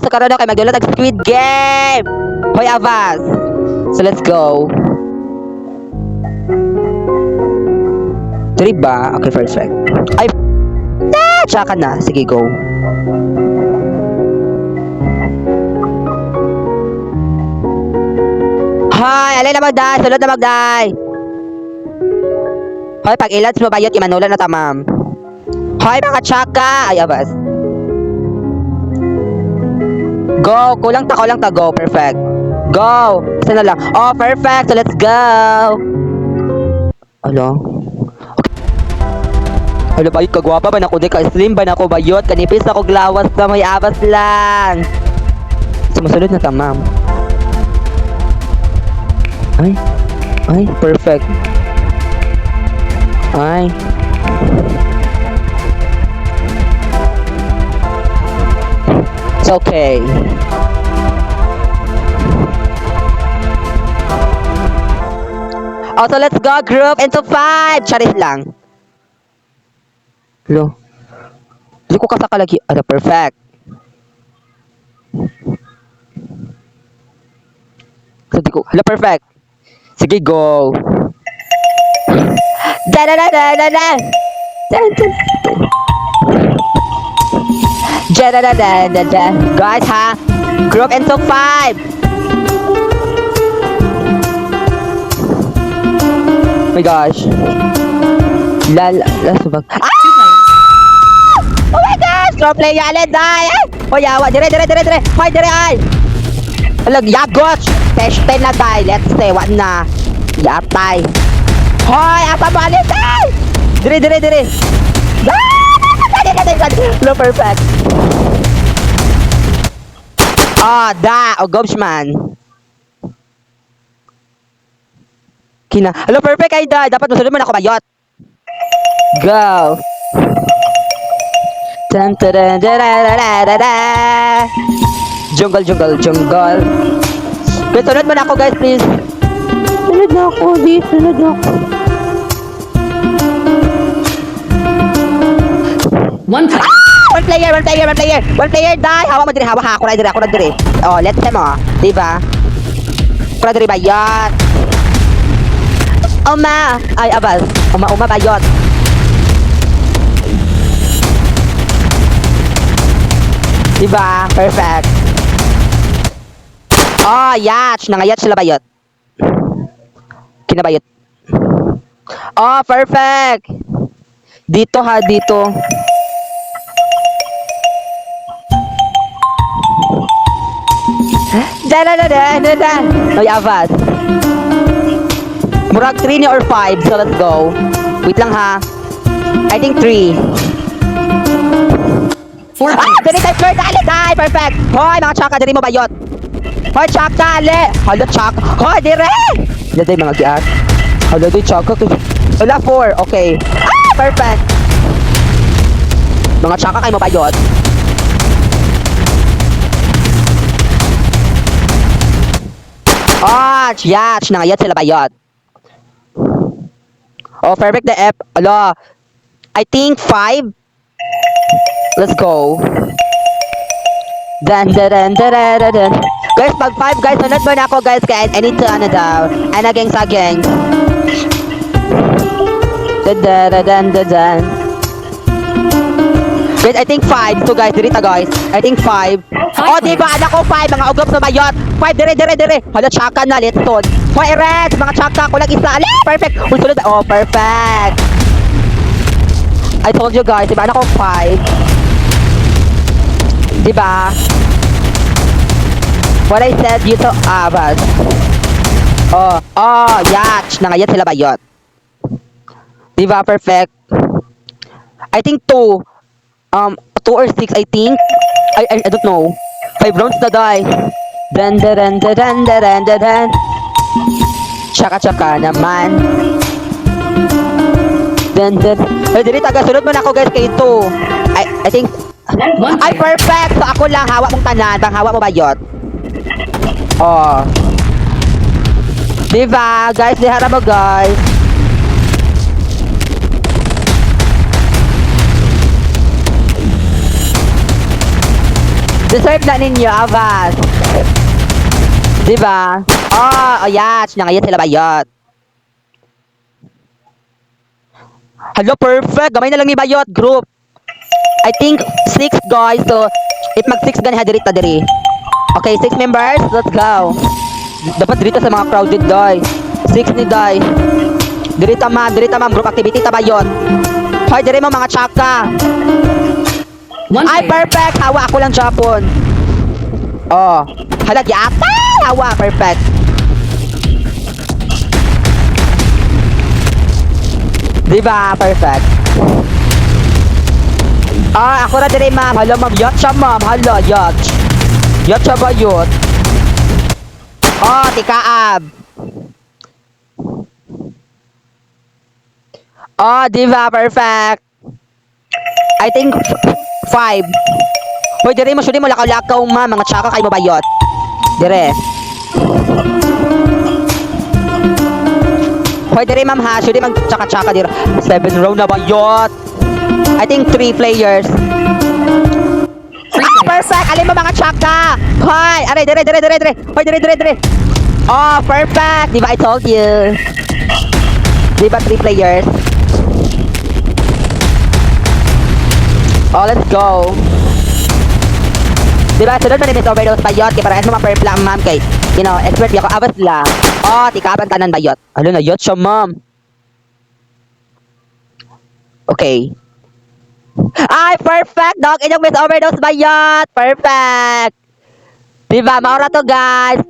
So karon kay magdulat og Squid Game. Hoy, Avas. So let's go. Three ba? Okay, perfect. Ay, ah, tsaka na. Sige, go. Hoy, alay na magday. Sulod na magday. Hoy, pag ilads mo bayot, imanula na tamam. Hoy, mga tsaka. Ay, abas. Go. Kulang ta, kulang ta. Go. Perfect. Go. Isa na lang. Oh, perfect. So, let's go. Ano? Okay. Hala, bayot, kagwapa ba na ko? Di ka slim ba na ko, bayot? Kanipis ako glawas na may abas lang. Sumusunod na tamam. Ay. Ay, perfect. Ay. It's okay. Oh, so let's go group into five. Charis lang. Lo. Di ko kasakalagi. Ano, perfect. So, di ko. Hala, perfect. Sige, go. Da da da da da da. Da da da. Da da da da da da. Guys, ha? Group into five. Oh my gosh. La la la subag. Ah! Two players. Oh my gosh! Pro player alin dai! Ay! Hoy, awa! Dire, dire, dire, dire! Hoy, dire, ay! Alag, yagot! Peste na dai! Let's say, what na? Yatay! Hoy, asa mo alin dai! Dire, dire, dire! Ah! No, perfect. Ah, da! O, gobs man. Kina. Hello, perfect ay da. Dapat masunod mo na ako bayot. Go! Dun, dun, dun, dun, dun, dun, dun, dun. Jungle, jungle, jungle. Guys, sunod mo na ako, guys, please. Sunod na ako, di. Sunod na ako. One player. Ah! One player, one player, one player. One player, die. Hawa mo dire, hawa ha. Ako na dire, ako na dire. Oh, let's mo. Diba? Ako na dire, bayot. Oma! Ay, abal. Uma, uma, bayot. Diba? Perfect. Oh, yatch. Nangayat sila bayot. Kinabayot. Oh, perfect. Dito ha, dito. Da da da da da da. Ay, avat. Murag 3 ni or 5, so let's go. Wait lang ha. I think 3. Four Ah! players. Dali tayo, Fleur! Dali, dali! Perfect! Hoy, mga tsaka, dali mo bayot! Hoy, tsaka, dali! Hala, tsaka! Hoy, dire! Dali, mga giat. Hala, di tsaka. Hala, 4. Okay. Ah! Perfect! Mga tsaka kayo mo bayot. Ah, yach! Nangayat sila bayot. Oh, perfect the F. Hala. I think 5. Let's go. Dan dan dan dan dan dan. Guys, pag 5 guys, sunod mo na ako guys kaya I need to ano daw. Ana gang sa gang. Dan dan dan dan dan dan. Guys, I think 5. So guys, dirita guys. I think 5. Five Oh, di ba? Anak ko 5 mga ugob sa bayot. 5 dire dire dire. Hala, tsaka na let's. Hoy, red, mga tsaka kulang isa. Ali, perfect. Uy, sunod. Oh, perfect. I told you guys, di ba? Anak ko 5. Di ba? What I said, you to abas. Oh, oh, yatch. Nangayat sila bayot. Di ba? Perfect. I think 2. 2 or 6, I think. I don't know. 5 rounds na die. Dan, dan, dan, dan, dan, dan, dan, dan. Tsaka, tsaka naman. Dan, dan. Ay, dili, taga, sunod mo na ako, guys, kay 2. I think, One ay, player. perfect! So, ako lang, hawak mong tanan. Bang hawak mo bayot. Oh. Diba? Guys, lihara mo, guys. Deserve na ninyo, Avas. Diba? Oh, yach. Nangayat sila bayot. Hello, perfect. Gamay na lang ni bayot group. I think six guys. So, if mag six gani ha diri ta diri. Okay, six members. Let's go. Dapat diri ta sa mga crowded day. Six ni day. Diri ta, ma'am, diri ta, ma'am, group activity ta bayot. Hoy, diri mo mga tsaka. One Ay, player. Perfect. Hawa ako lang Japon. Oh, hala yata. Hawa, perfect. Diba? Perfect. Ah, ako na dire, ma'am. Hello, ma'am. Yacht siya, ma'am. Hello, yacht. Yacht siya ba yun? Oh, tikaab. Oh, diba? Perfect. I think five. Hoy, dire mo, suri mo, lakaw-lakaw, ma'am. Mga tsaka kayo mabayot. Dire. Hoy, dire, ma'am, ha. Suri mag tsaka-tsaka dire. Seven row na bayot. I think three players. Three Ah, players. perfect! Alin mo mga tsaka? Hoy, aray, dire, dire, dire, dire. Hoy, dire, dire, dire. Oh, perfect! Di ba I told you? Di ba three players? Oh, let's go. Di ba, sunod man ni Miss Overdose bayot, kay para mga purple lang, ma'am, kay, expert ako, abas lang. Oh, tikaban tanan bayot. Ano na, yot siya, ma'am. Okay. Ay, perfect, dog. Inyong Miss Overdose bayot. Perfect. Diba? Maura to, guys.